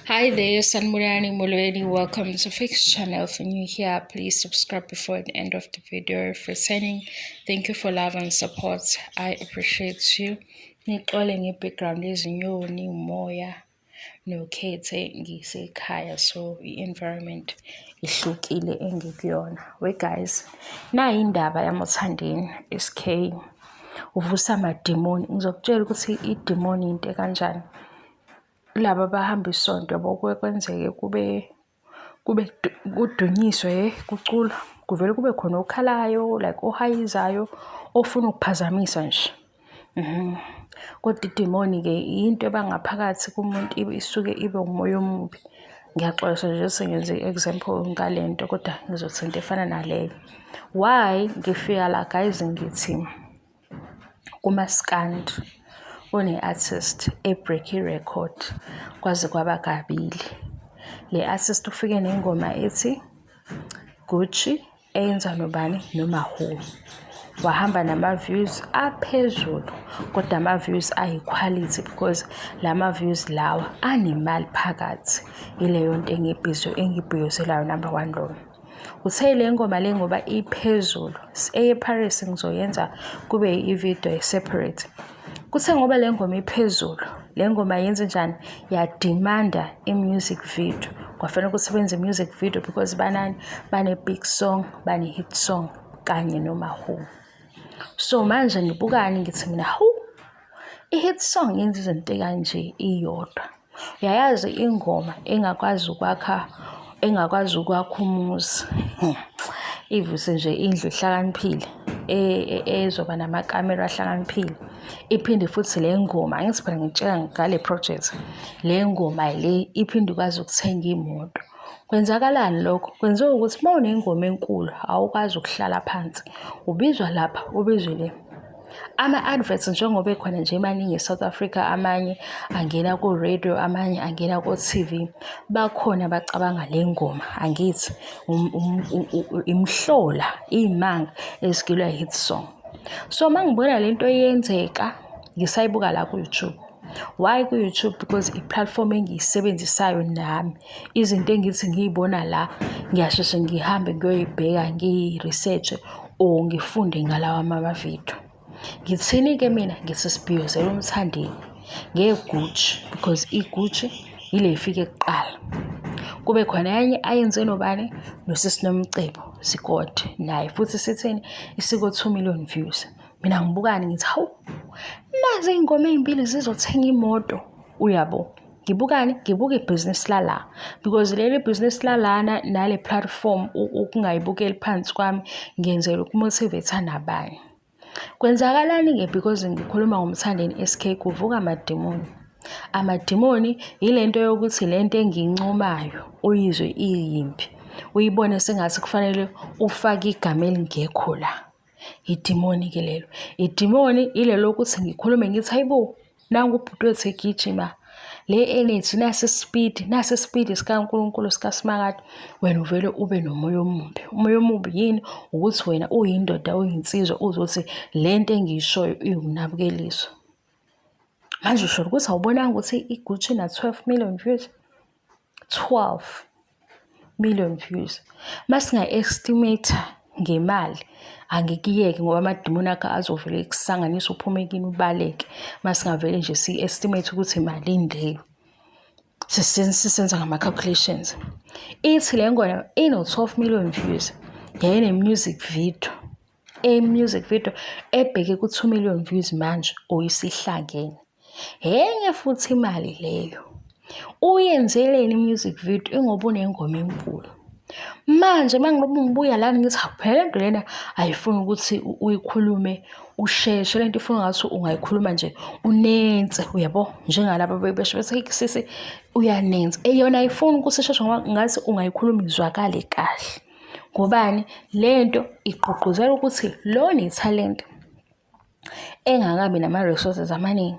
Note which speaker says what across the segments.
Speaker 1: Hi there, Sanibonani, Molweni. Welcome to Fix Channel. If you're new here, please subscribe before the end of the video. If returning, thank you for love and support. I appreciate you. Nixole nge-background yezinyoni, umoya nokhethe, ngisekhaya, so i-environment ihlukile engikuyona. We guys, nayi indaba yaMothandeni SK. Uvusa amadimoni. Ngizokutshela ukuthi idimoni into ekanjani. Laba abahamba isonto yabo, kuke kwenzeke kube kudunyiswe, kuculwa, kuvele kube khona okhalayo, like ohayizayo, ofuna ukuphazamisa nje. Kodwa idimoni-ke into ebangaphakathi kumuntu, isuke ibe umoya omubi. Ngiyaxolisa nje sengenze i-example ngale nto, kodwa ngizothi into efana naleyo. Why ngifika la, guys? Ngithi kumaskandi une-artist e-break i-record kwaze kwaba kabili. Le artist ufike nengoma ethi Gucci, eyenza nobani? NoMawhoo. Wahamba nama-views aphezulu, kodwa ama-views ayi-quality, because lama views lawa anemali phakathi. Ileyo nto engibhiyozelayo, number one loyo. Uthe le ngoma le, ngoba iphezulu, eye-Paris ngizoyenza kube i-video e-separate. Kuthe ngoba le ngoma iphezulu, le ngoma yenze njani? Ya-demand-a i-music video. Kwafanele ukuthi benze i-music video because banani? Bane-big song, bane-hit song kanye noMawhoo. So manje ngibukani? Ngithi mina, hawu, i-hit song yenza izinto kanje iyodwa. Uyayazi ingoma engakwazi ukwakha umuzi, ivuse nje indlu ehlakaniphile, ezoba namakamera ahlakaniphile. Iphinde futhi le ngoma, angithi phela ngitshela ngale project, le ngoma le iphinde ikwazi ukuthenga imoto. Kwenzakalani lokho? Kwenziwa ukuthi uma unengoma enkulu awukwazi ukuhlala phansi, ubizwa lapha, ubizwe le. Ama-adverts njengoba ekhona nje emaningi e-South Africa, amanye angena ko-radio, amanye angena ko-TV, bakhona abacabanga le ngoma, angithi imhlola, iy'manga ezigilwa i-hit song. So uma ngibona le nto yenzeka, ngisayibuka la ku-YouTube. Why ku-YouTube? Because i-platform engiyisebenzisayo nami, izinto engithi ngiy'bona la, ngiyasheshe ngihambe ngiyoyibheka, ngiyi-research-e or ngifunde ngalawa amavidiyo. Ngithini-ke mina? Ngithi sibhiyozela uMthandeni nge-Gucci, because i-Gucci ile ifike kuqala. Kube khona enye ayenze nobani? Nosisi Nomcebo Zikode, naye futhi sithini? Isiko 2 million views. Mina ngibukani? Ngithi, hawu, nazi iy'ngoma ey'mbili zizothenga imoto, uyabo. Ngibukani? Ngibuka ibhizinisi lala, because leli bhizinisi lalana nale platform, ukungayibukeli phansi kwami, ngiyenzela uku-motivate nabanye. Kwenzakalani-ke? Because ngikhuluma ngoMthandeni SK, kuvuka amadimoni. Amadimoni yile nto yokuthi le nto engiyincomayo uyizwe iyimbi, uyibone sengathi kufanele ufake igama elingekho la. Idimoni-ke lelo. Idimoni ilelo lokuthi ngikhulume ngithi, hayibo, nangu ubhuti wethu egijima, le energy, nasi isipidi, nasi isipidi sikaNkulunkulu, sikaSimakade, wena uvele ube nomoya omubi. Umoya omubi yini? Ukuthi wena uyindoda, uyinsizwa, uzothi le nto engiyishoyo iwukunabukeliswa. Manje usho ukuthi awubonanga ukuthi i-Gucci ina 12 million views? 12 million views. Masinga-estimate ngemali, angikuyeke ngoba amadimoni akho azovele ekusanganisa, uphume kini ubaleke. Masingavele nje si-estimate ukuthi malini leyo, sisenza ngama-calculations. Ithi le ngoma ino-12 million views, yayine-music video, e-music video ebheke ku-2 million views. Manje uyisihlangene enye futhi imali leyo. Uyenzeleni i-music video ingoba unengoma enkulu? Manje uma ngilobu ngibuya lana, ngithi phela lento lena ayifuni ukuthi uyikhulume usheshe. Lento ifuna ngathi ungayikhuluma nje unense, uyabo, njengalaba besho bethi, "Sisi uyanensa." Eyona ayifuni ukuthi isheshe, ngoba ngathi ungayikhuluma izwakale kahle. Ngobani? Lento igqugquzela ukuthi lo nethalente engakabi nama-resources amaningi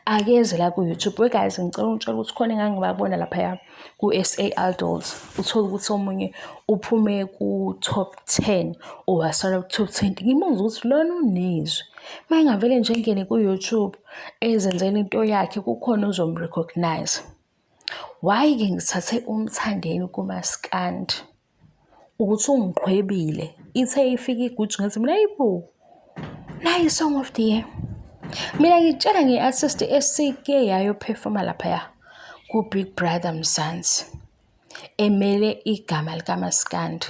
Speaker 1: akeze la ku-YouTube. We guys, ngicela ungitshela ukuthi khona engangibabona laphaya ku-SA Idols, uthole ukuthi omunye uphume ku-top 10 or wasala ku-top 20. Ngibuza ukuthi lona unezwi, uma engavele nje engene ku-YouTube ezenzela into yakhe, kukhona ozom-recognize. Why-ke ngithathe uMthandeni kumaskandi? Ukuthi ungiqhwebile. Ithe ifika iguju ngathi mina hayibo, nayi i-song of the year. Mina ngikutshela nge-artist esike yayophefoma laphaya ku-Big Brother Mzansi. Emele igama likamaskandi.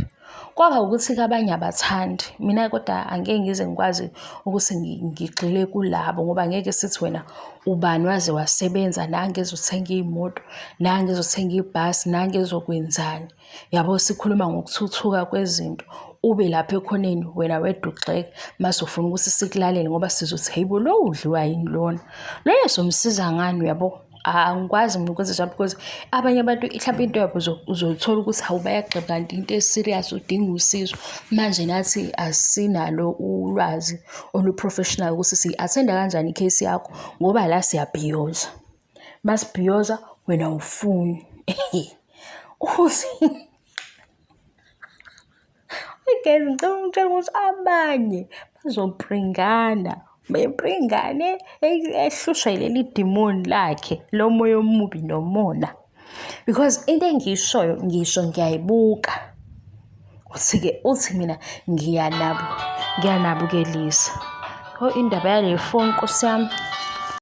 Speaker 1: Kwaba ukuthi-ke abanye abathandi, mina kodwa angeke ngize ngikwazi ukuthi ngigxile kulabo ngoba ngeke sithi wena ubani waze wasebenza nange ezothenga iy'moto, nange ezothenga ibhasi, nange ezokwenzani. Yabo sikhuluma ngokuthuthuka kwezinto, ube lapha ekhoneni wena wedwa ugxeka mase ufuna ukuthi sikulalele ngoba sizothi hayibo lo udliwa yini lona. Lona somsiza ngani uyabo? Angikwazi mina ukwenza njalo because abanye abantu mhlawumpe into yabo uzoyithola ukuthi hawu bayagxeka kanti into e-serious udinga usizo. Manje nathi asinalo ulwazi olu-professional ukuthi siyi-athenda kanjani i-case yakho ngoba la siyabhiyoza. Masibhiyoza wena awufuni. Uthi Guys, ngicela ungitshele ukuthi abanye bazopringana bepringane ehlushwa yileli dimoni lakhe lomoya omubi nomona because into engiyishoyo ngisho ngiyayibuka uthi-ke uthi mina ngiyanabukelisa. Oh, indaba yale foni nkosi yami.